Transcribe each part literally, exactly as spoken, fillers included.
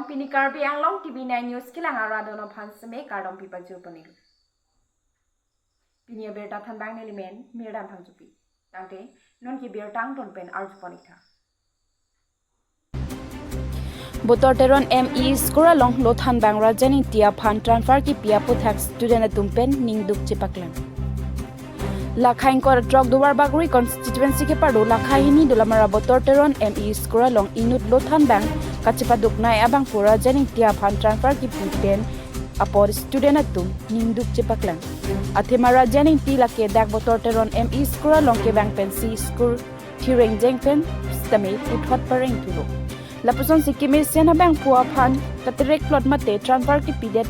Pini Karbi Anglong T V nine News kelang arat atum aphan seme kardom pipajir ponlo. Pini abirta thanbang nelimen Mirdan Phangchopi. Tangte non ke birta angton pen arju pon-ik tha. Botor Teron M E School along lo thanbang Rajen Ingti aphan transfer kipi aputhak student atum pen ningduk chepaklang. Lakha ingkoi ra throk Duarbagori constituency keparlo lakha hini Dolamara Botor Teron M E School along inut lo thanbang kachepaduknei abangphu Rajen Ingti aphan transfer kipi pen apor student atum ningduk chepaklang. Athema Rajen Ingti lake dak Botor Teron M E School along kevang pensi school thireng jeng pen sitame puthot pareng thulo. Lapusonsi kemesen abangphu aphan katerek plot mate transfer kipidet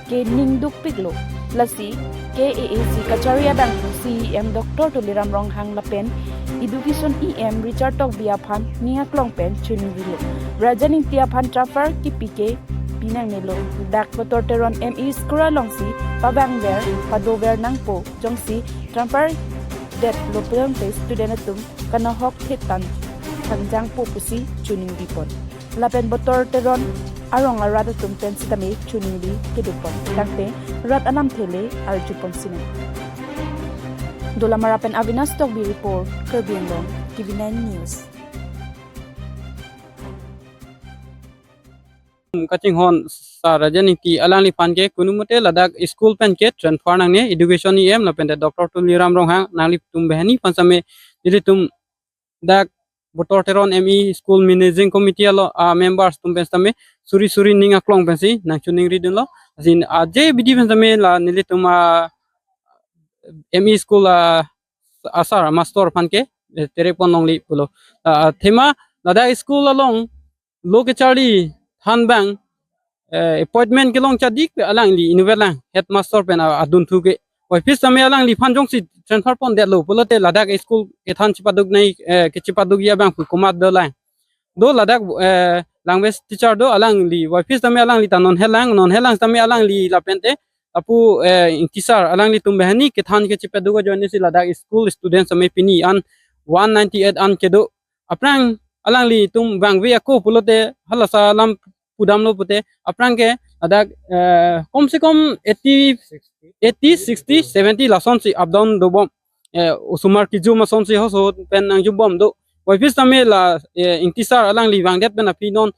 ke ningdukpiklo. Lasi K A A C kachari abangphu C E M Doctor Tuliram Ronghang lapen Education E M Richard Tokbi aphan ning aklong pen choningrilo. Rajen Ingti aphan transfer kipi ke pinangnelo. Dak Botor Teron M E School alongsi pavangver padover nangpo, jongsi transfer detlo pulote student atum kanahok thetan thangjangpo pusi choningri pon. Lapen Botor Teron arong arat atum pen sitame choningri keduk pon. Tangte rat alamthe le arju pon sinang. Dolamara pen Avinash Tokbi report, Karbi Anglong T V nine News. Kachinghon Sir Rajen Ingti alangliphan ke kunumute ladak school pen ke transfer nangne, Education E M lapen Doctor Tuliram Ronghang nanglitum banghini aphan sitame nelitum dak Botor Teron M E School Managing Committee along a members atum pen sitame suri suri ning aklong pensi nangchoningridunlo. Asin aje bidi pen sitame la nelitum a M E School a, a sir, a master aphan ke eh, terek pon longle pulo. Ah, athema ladak school along lo kacharli thanbang eh, appointment kelong chadik pen alangli inutvet lang headmaster pen a- adunthu ke. Office sitame alangliphan jongsi transfer pondetlo pulote ladak school kethan chepaduknei, eh, kechepadukji abangphu komat dolang. Do ladak eh, language teacher do alangli office sitame alangli ta non helang, non helang sitame alangli lapente apu eh, Ingti sir alanglitum banghini kethan kechepaduk ajoinesi ladak school student sitame pini an one ninety eight an kedo. Aphrang alanglitum vangve ako pulote halasa alam pudamlo pute aphrang ke ladak eh, kom se kom eighty, eighty, sixty, seventy lasonsi up down dobom. Eh, osomar kejum asonsi household pen nangjubom do. Office sitame la eh, Ingti sir alangli vangdet pen aphi non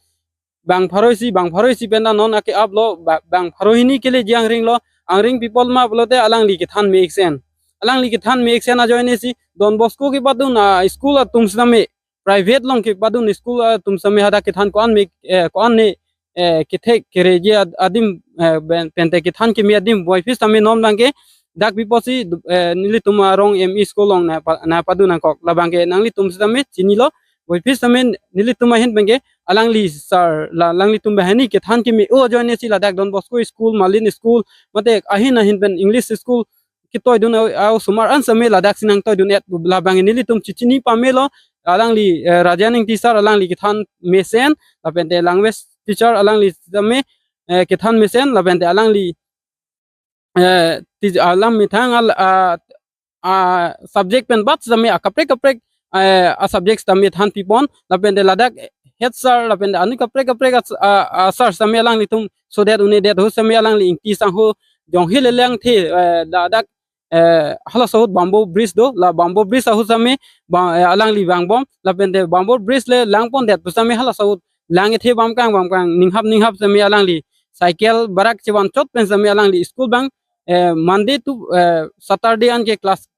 bang pharo isi, bang pharo isi pen ta non ake-aplo, ba- bang pharo hini keleji angringlo, angring pi apot ma pulote alangli kethan me-iksen. Alangli kethan me-iksen ajoinesi Don Bosco kepadun a school atum sitame, private along kepadun school atum sitame hadak kethan ko-an me, eh, ko-an ne eh, kethek kereji ad- adim eh, ben- pente kethan keme adim boy office sitame non abangke dak pi apotsi eh, nelitum arong M E school along na pa- na padun nangkok, labangke nanglitum sitame chinilo. Boy office sitame nelitum ahin abangke alangli sir la alanglitum banghini kethan keme-o ajoinesi ladak Don Bosco school, Malin school, mate ahin ahin pen English school ketoidun a- a- osomar an sitame ladaksi nangtoidun-et, labangke nelitum chechini pamelo. Alangli eh, Rajen Ingti sir alangli kethan mesen lapente language teacher alangli sitame eh, kethan mesen lapente alangli eh, tij- alam methang al a, a subject pen bat sitame akaprek kaprek eh, a subject sitame than pipon lapente ladak head sir lapente anu kaprek kaprek a, a, a sir sitame alanglitum sodet unedet ahut sitame alangli Ingti sangho jonghe le langthe eh, ladak eh, halaso ahut bamboo bridge do, la bamboo bridge ahut sitame ba, eh, alangli vangbom lapente bamboo bridge le langpondet pu sitame halaso ahut lang ethe bamkang bamkang ninghap ninghap sitame alangli cycle barak chevan chot pen sitame alangli school abang eh, Monday to eh, Saturday an ke class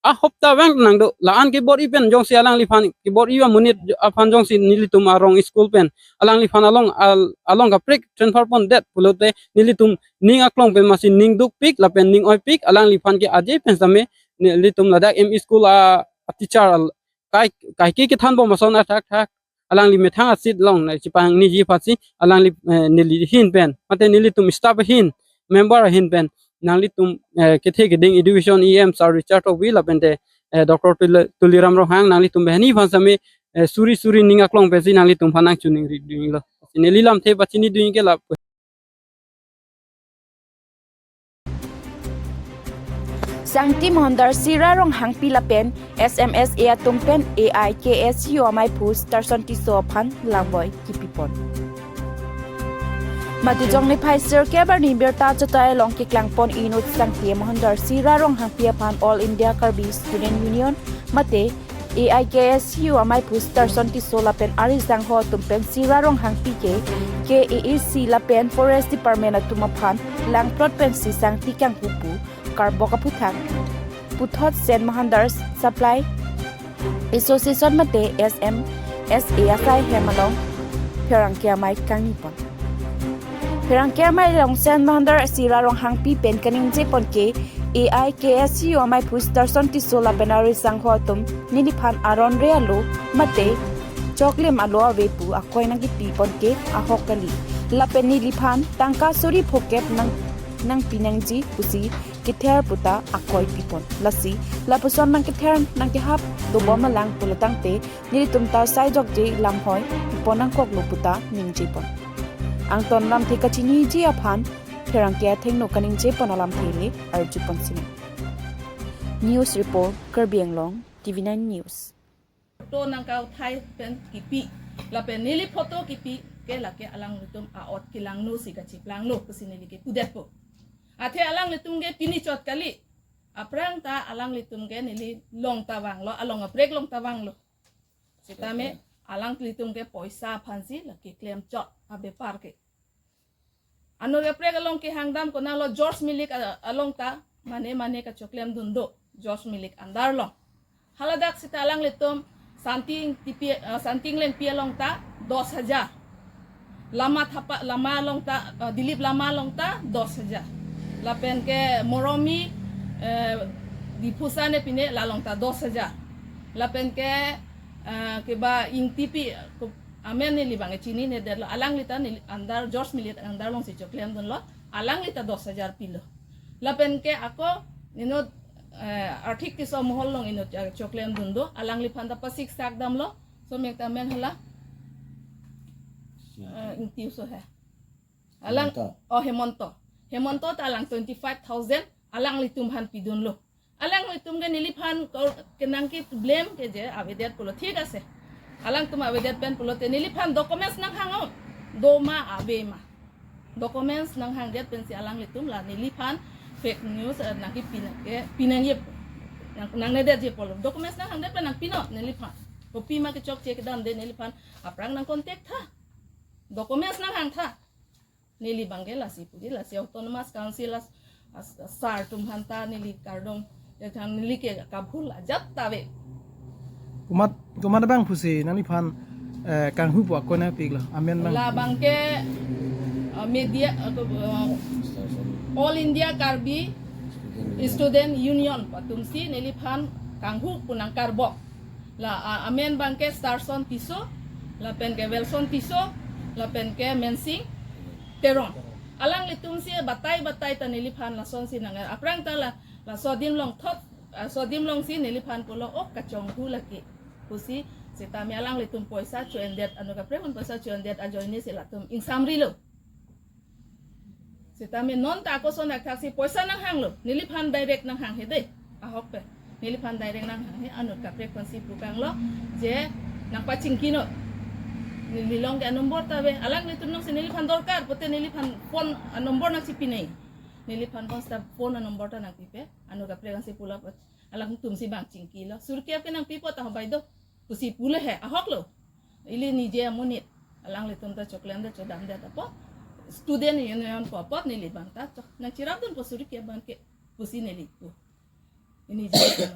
ahopta vang nangdo, la-an kebor-i pen jongsi alangliphan kebor-i amonit aphan jongsi nelitum arong school pen alangliphan along al- along kaprek transfer pondet pulote nelitum ning aklong pen masi ning dukpik lapen ning oipik, alangliphan ke aje pen sitame nelitum ladak M E school a, a teacher al- kai kaike kethanbom ason athak thak alangli methang asit along na chipangniji aphansi alangli eh, neli ahin pen mate nelitum staff ahin, member ahin pen nanglitum eh, kethe keding Education E M Sir Richard Tokbi lapente eh, Doctor Tuli- Tuliram Ronghang nanglitum banghini aphan sitame eh, suri suri ning aklong pensi nanglitum aphan nangchoningridunlo. Neli lamthe pachinidun ke la Sangti Mohondar Sira Ronghangpi lapen S M S A atum pen A I K S U amaiphu Starson Tisso aphan langboi kipipon. Matijong niphai sirkep arni birta chotei along keklangpon inut Sangti Mahandar Sira Ronghangpi aphan All India Karbi Student Union mate A I K S U amei aphu Starson Tisso lapen ari sangho atum pen Sira Ronghangpi ke K A A C lapen Forest Department atum aphan langplot pensi sangti kanghu pu karbok aphuthak puthot Sen Mahandar Supply Association mate S M S A asai hem along pherangke amei kangnipon. Pherangke amei along Sen Mahandar Sira Ronghangpi pen kaningjepon ke A I K S U amei aphu Starson Tisso lapen ari sangho atum neliphan aron re alo mate choklim alo ave pu akoi nangkipipon ke ahok kali. Lapen neliphan tangka suri phokep nang nangpi nangji pusi kether puta akoi pipon. Lasi lapuson nangkether nangkehap dobom alang pulotangte nelitum ta sai jokje lamhoi pipon nangkoklo puta ningjepon. Angton lamthe kachiniji aphan pherangke athengno kaningjepon alamthe le arjupon sini. News report, Karbi Anglong, T V nine News. To nangkauthai pen kipi. Lapen neli photo kipi ke lake alanglitum a-ot kelangno si kachiplanglo pusi neli ke pudetpo. Athe alanglitum ke pini chot kali. Aphrang ta alanglitum ke neli along ta vanglo, along aprek along ta vanglo. Sitame alanglitum ke poisa aphansi lake klem chot abepar ke. Anut kaprek along kehangdam konatlo George Milik a-, along ta mane mane kachoklem dun do George Milik andar along. Haladak sita alanglitum Santing Tipi, eh, Santing Lengpi along ta dos hajar. Lama thapa lama along ta, eh, Dilip Lama along ta dos hajar. Lapen ke Moromi, eh, Diphusa ne pine la along ta dos hajar. Lapen ke, eh, keba Ingtipi, eh, amen neli bang chinine detlo, alangli ta neli andar George Milik andar alongsi choklem dunlo, alangli ta dos hajar pilo. Lapen ke ako inut, eh, Arthik Tisso Mohol along inut, eh, choklem dun do, alangliphan ta pasik sak damlo, so mek ta amen hala, eh, Ingti so he. Alang, Hemanta. Oh, Hemanta. Hemanta ta alang twenty five thousand alanglitum aphan pidunlo. Alanglitum ke neliphan ko-, kenang ke blame ke je avedet pulo, thik ase. Alangtum avedet pen pulote neliphan documents nanghang o. Do ma ave ma. Documents nanghangdet pensi alanglitum la neliphan fake news, eh, nangkipi nang ke pinang ye nang, nangnedetje pulo. Documents nanghangdet pen nangpinon neliphan. Kopi ma kechokche kedamde neliphan aphrang nang contact tha. Documents nanghang tha. Neli bangke lasi puji, lasi Autonomous Council as, as, sir atum aphan ta neli kardom, ya thang neli ke kabhul ajat ta ave. Komat, komat abang pusi nangliphan, eh, kanghu pu akoi nangpiklo, amen bang. La bangke, eh, media, eh, eh, All India Karbi Student Union pu atumsi neliphan kanghu pu nangkarbok. La, ah, amen bangke Starson Tisso, lapen ke Wilson Tisso, lapen ke Mensing Teron. Alanglitumsi batai batai ta neliphan lasonsi nang, aphrang ta la, laso adim along thot, ah, laso adim alongsi neliphan pulo, oh, kachonghu lake pusi, sitame alanglitum poisa cho-endet, anut kaprek aphan poisa cho-endet ajoine si latum ingsamrilo. Sitame non ta ako ason athak si poisa nanghanglo, neliphan direct nanghanghe de, ahok pen. Neliphan direct nanghanghe, anut kaprek aphansi pukanglo, je nangpachingkinot. Neli along ke anumber ta ave, alanglitum alongsi neliphan dorkar, pote neliphan phone anumber nangchipinai. Neliphan konsta phone anumber ta nangpipe, anut kaprek aphansi pulo apot. Alangtumsi bang chingkilo. Suri kep ke nangpipo ta hobai do. Pusi pulo he, ahoklo. Ili nije amonit. Alanglitum ta choklemdet chodamdet apot. Student Union pu apot neli bang ta chok. Nangchirap dunpo suri kep bangke. Pusi neli pu. Ini je.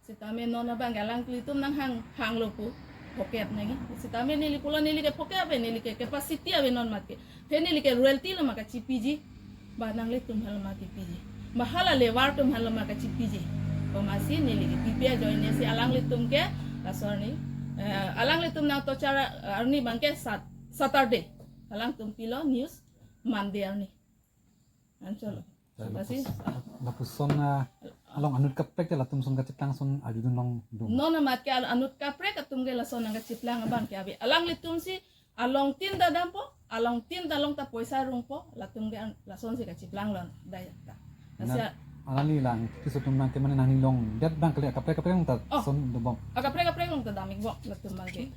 Sitame non abang alanglitum nanghang, hanglo pu. Phokep nangji. Sitame neli pulo neli ke phokep ave, neli ke capacity ave non mat ke. Te neli ke royalty lo ma kachipiji. Ba nanglitum aphan lo ma kipiji. Ba hala labour atum aphan lo ma kachipiji. Komatsi neli ke pipi ajoine si alanglitum ke laso arni, eh, alanglitum nangtochar, eh, arni bangke Sat-, Saturday. Alangtum pilo news Monday arni. Ancholo. Lasi, ah. Lapuson, ah, along anut kaprek ke latum ason kachiplang ason arjudun longdun. Non amat ke al-, anut kaprek atum ke lason nangkachiplang abang ke ave. Alanglitumsi along tin ta dampo, along tin ta along ta poisa rungpo, latum ke an-, lasonsi kachiplang lon daya ta. Lasi, na, alangli lang, kiso atum nang ke mane nanglilongdet bang kali kaprek kaprek along ta, oh, son dobom. Ah, kaprek kaprek along ta dam-ikbom latum bangke.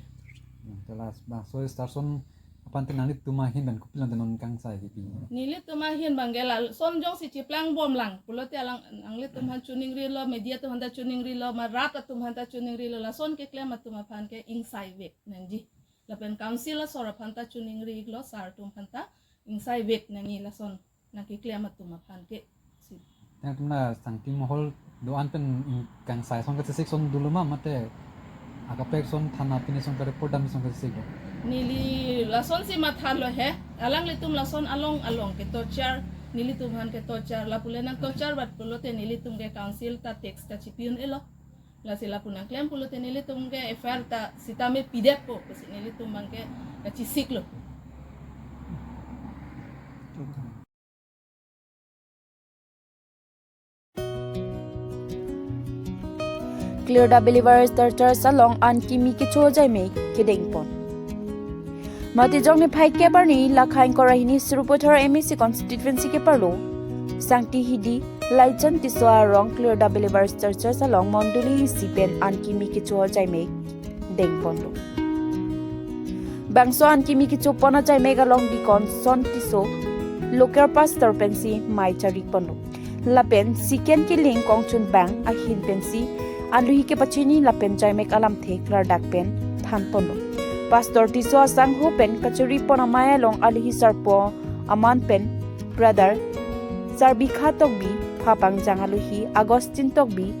Hmm, te lasi bang, so Starson Aphan te nanglitum ahin pen kopi lante non kangsai kipi? Nelitum ahin abangke lason jongsi chiplang bomlang pulote alang nanglitum aphan choningrilo, media atum aphanta choningrilo, ma rat atum aphanta choningrilo, lason keklem atum aphan ke ingsaivek nangji. Lapen council asor aphanta choningrilo, sar atum aphanta ingsaivek nangji lason nangkeklem atum aphan ke si. Nangtum la sangti mohol do-an pen ing-, kangsai ason kachesik ason dolo ma, mate akaprek ason thana pine ason ka-report dam ason kachesik do? Neli lasonsi mathalo he, alanglitum lason along along ke torture, nelitum aphan ke torture, lapu le nang torture bat pulote nelitum ke council ta tax ta chipi un-elo. Lasi lapu nangklem pulote nelitum ke F I R ta sitame pidetpo, pusi nelitum abangke kachesiklo. Kalirdap Believers Church along an kimi kecho ajaimek kedengpon. Matijong niphai kep arni Lakha ingkoi ra hini Sarupathar M A C constituency keparlo Sangti Hidi, Laijan Tisso arong Kalirdap Believers Church along mondoli isi pen an kimi kecho ajaimek dengponlo. Bangso an kimi kechopon ajaimek along Deacon Son Tisso, local pastor pensi mei chariponlo. Lapen Siken Killing kongchunbang ahin pensi aluhi kepachini lapen ajaimek alamthe klardak pen thanponlo. Pastor Tisso asangho pen kachoripon amei along aluhi sarpo aman pen brother Sarbikha Tokbi, phapangjang aluhi Augustine Tokbi,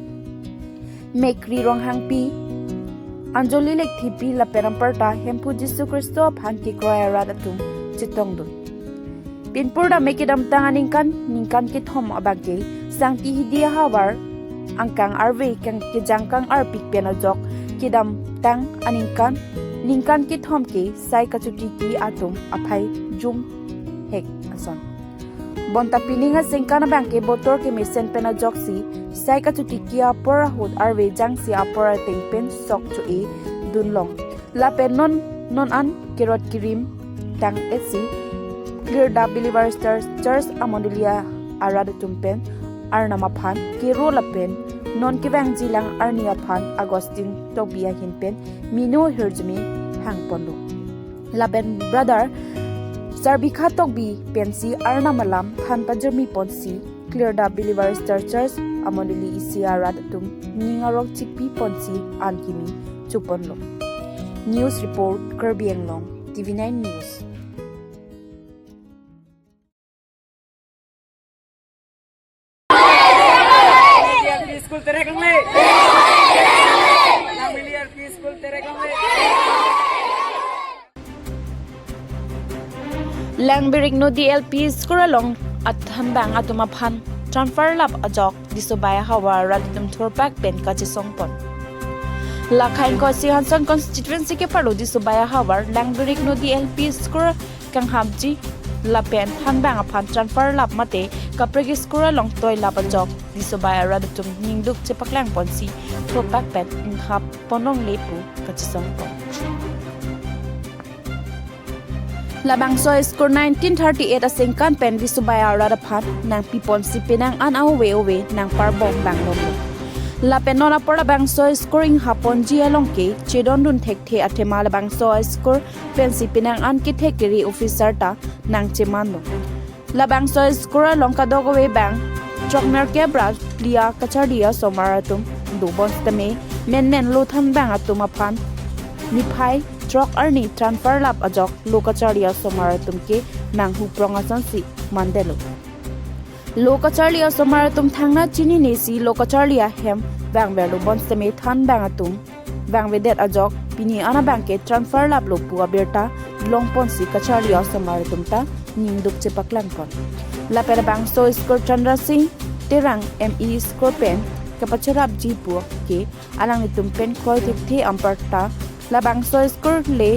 Mekri Ronghangpi, Anjali Lekthipi lapen anparta Hemphu Jisu Khristo aphan kekroi arat atum chetongdun. Pinpur dame kedamtang aningkan, ningkan kethom abangke Sangti Hidi ahavar angkang arve kang kejang kang-arpik pen ajok kedamtang aningkan, ningkan kethom ke sai kachotiki atum aphai jumhek ason. Bonta pining asengkan abangke botor kemesen pen ajoksi sai kachotiki apor ahut arve jangsi apor ateng pen sok cho-e dunlong. Lapen non non an kerot kerim tang-etsi Kalirdap Believers Church, Church amondoli arat atum pen Arnam aphan kero lapen non kevangjilang arni aphan Augustine Tokbi ahin pen mino hirjume hangponlo. Lapen brother Sarbikha Tokbi pensi Arnam alam than pajirmi ponsi Kalirdap Believers Church amondoli isi arat atum ning arong chipi ponsi an kimi choponlo. News report, Karbi Anglong, T V nine News. School terek ang le. Nang mili school terek ang le. Langbirik Nodi L P School along athanbang atum aphan transfer lap ajok Disobai ahavar arat atum thurpak pen kachesongpon. Lakha ingkoi isi Hansan constituency keparlo Disobai ahavar Langbirik Nodi L P School kanghapji lapen thanbang aphan transfer lap mate kaprek school along toi lap ajok Disobai arat atum ningduk chepaklangponsi thurpak pen inghap ponlongle pu kachesongpon. Labangso school nineteen thirty-eight asengkan pen Disobai arat aphan nangpiponsi penang an ave ave nangparbom banglonglo. Lapen non apor labangso school inghaponji along ke chedondun thekthe athema labangso school pensi penang an kethek kere officer ta nangchemanlo. Labangso school along kadokave abang throknerkep ra phli akacharli asomar atum do bonsitame menmen lo thanbang atum aphan niphai throk arni transfer lap ajok lo kacharli asomar atum ke nanghuprong asonsi mandetlo. Lo kacharli asomar atum thangnath chininesi lo kacharli ahem vangverlo bonsitame thanbang atum vangvedet ajok pini an abangke transfer laplo pu abirta longponsi kacharli asomar atum ta ningduk chepaklangpon. Lapen labangso school Chandra Singh Terang M E school pen kapacherapji pu ke alanglitum pen kroi thekthe anparta labangso school le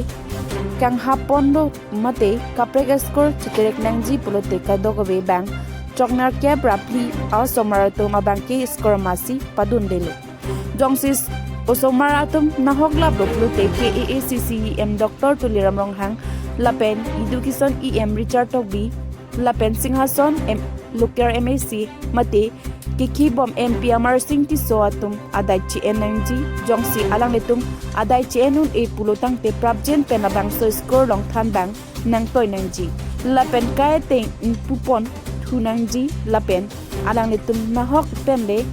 kanghaponlo mate kaprek school cheterek nangji pulote kadokave abang throknerkep ra phli asomar atum abangke school masi padundelo. Jongsi osomar atum nahok laplo pulote K A A C C E M Doctor Tuliram Ronghang lapen Education E M Richard Tokbi lapen Singhason M, local M A C mate kekhibom M P Amarsing Tisso atum adai che-en nangji, jongsi alanglitum adai che-en un-e pulo tangte prapjin pen labangso school along thanbang nangtoi nangji lapen kai ateng ingpupon thu nangji lapen alanglitum nahok pen le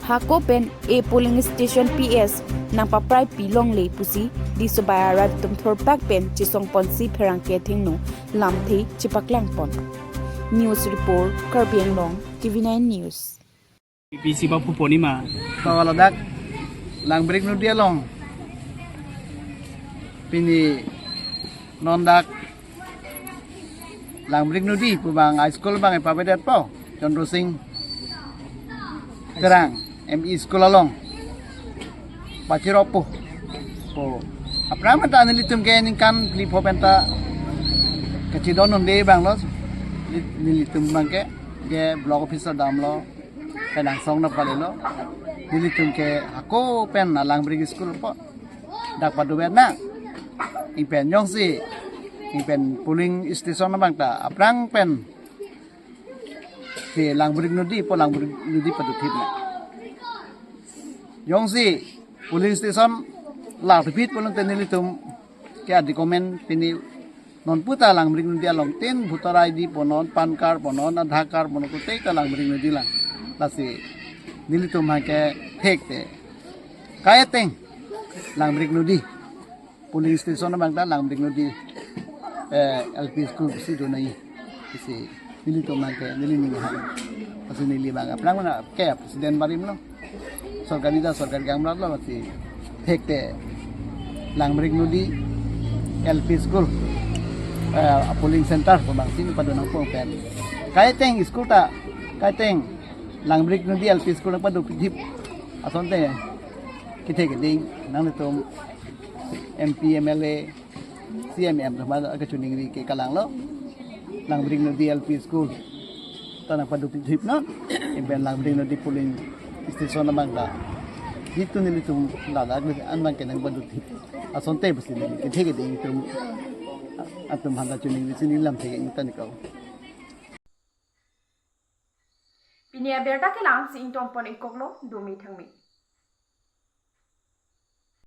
hako pen e polling station P S nangpaprai pilongle pusi Disobai arat atum thurpak pen chisongponsi pherangke athengno lamthe chipaklangpon. News report, Karbi Anglong, T V nine News. P C ba puponima. Tawala dak Langbrik Nodi along pini non dak Langbrik Nodi pu bang high school bang ipabedet po Chandra Singh Terang M E school along pachirop po. Po aphrang ta nelitum ke ningkan phli pho penta kachidon unde bang lo nelitum bang ke ke block officer damlo kenangsong na palelo. Nelitum ke hako pen Langbrik school po dak paduvet na. Ingpen jongsi ingpen polling station abang ta aphrang pen si Langbrik Nodi po Langbrik Nodi paduthip na. Jongsi polling station la thipit pulote nelitum ke adi comment pini non puta Langbrik Nodi along tin voter I D ponon, PAN card ponon, Aadhaar card ponon, kutei ta Langbrik Nodi lang. Lasi nelitum hake thekte kai ateng Langbrik Nodi polling station abang ta Langbrik Nodi eh, L P school si do nai si nelitum hake neli ning hang. Lasi neli bang aphrang mana ke president barim lo. Sorkari da sorkari gamrat lo mati thekte Langbrik Nodi L P school eh, polling center ko bang sini padu nangpong pen. Kai ateng school ta kai ateng Langbrik Nodi L P school padu pidip asonte kethek keding nanglitum M P M L A C M M thoma kachiningri ke kalanglo. Langbrik Nodi L P school ta nangpadu pidip non. Ingpen Langbrik Nodi polling station abang ta jitu nelitum ladak an bang ke nangpadu thip asonte besi neli kethek keding itum atum handa chiningri sini lamthe ke ingtan ko. Pini abirta kelang si ingtonpon ingkoklo, dumi thangmi.